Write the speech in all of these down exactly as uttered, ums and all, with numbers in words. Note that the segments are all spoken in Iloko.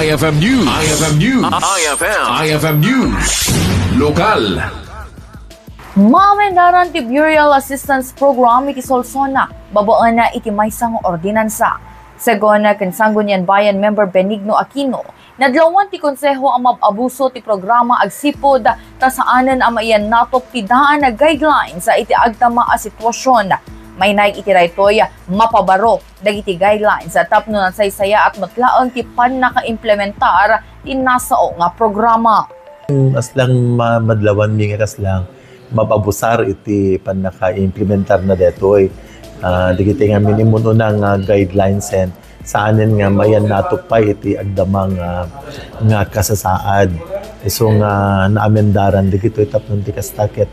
I F M News. I F M News. I F M. I F M News. Lokal. Maamendaran ti Burial Assistance Program iti Solsona, babaen iti maysa nga ordinansa. Segun ken Sangguniang Bayan member Benigno Aquino, nadlawan ti konseho a mab-abuso ti programa agsipud ta saanen a maiyannatok ti daan a guidelines iti agtama a sitwasion. Mainaig iti daytoy, mapabaro dagiti guidelines tapno nasaysayaat met laeng ti pannakaimplementar ti nasao nga programa. Aslang ma-, madlawanmi nga kasla mapabusar iti pannakaimplementarna daytoy. Ah, dagiti ngamin immun-una nga guidelines and saanen nga maiyannatok pay iti agdama nga, nga kasasaad. Isu nga naamendaran dagitoy tapno ti kasta ket,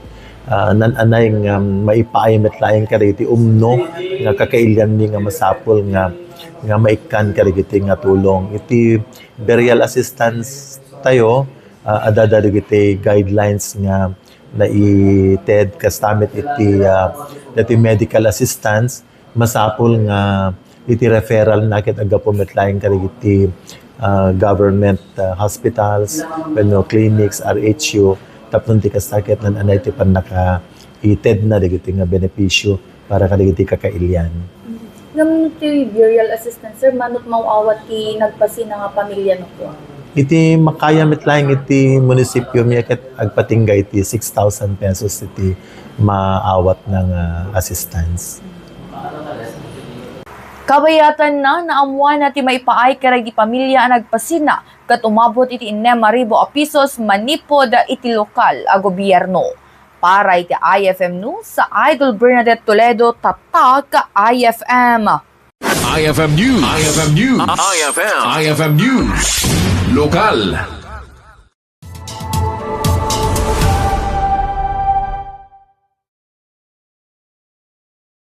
ah, naan-anay nga maipaay met laeng kadagiti umno nga kakailianmi nga masapul nga, nga maikkan kadagiti nga tulong. Iti burial assistance tayo, ah, adda dagiti guidelines nga naited kasta met iti, ah, dati medical assistance. Masapul nga iti referral na ket aggapu met laeng kadagiti, ah, government, ah, hospitals, wenno clinics, R H U, tapno ti kasta ket naan-anay ti pannakaited na dagiti nga benepisio para kadagiti kakailian. Ngem ti burial assistance, sir, mano met maawat ti nagpasina nga pamilianakon? Iti makaya met laeng iti munisipiomi ket agpatingga iti six thousand pesos iti maawatna nga assistance. Kabayatanna, naammoanna ti maipaay kadagiti pamilia a nagpasina ket umabot iti innem a ribu a pesos manipud iti lokal a gobierno. Para iti I F M News, Idol Bernadette Toledo, Tatak I F M. I F M News. I F M News. I F M. I F M News. Lokal.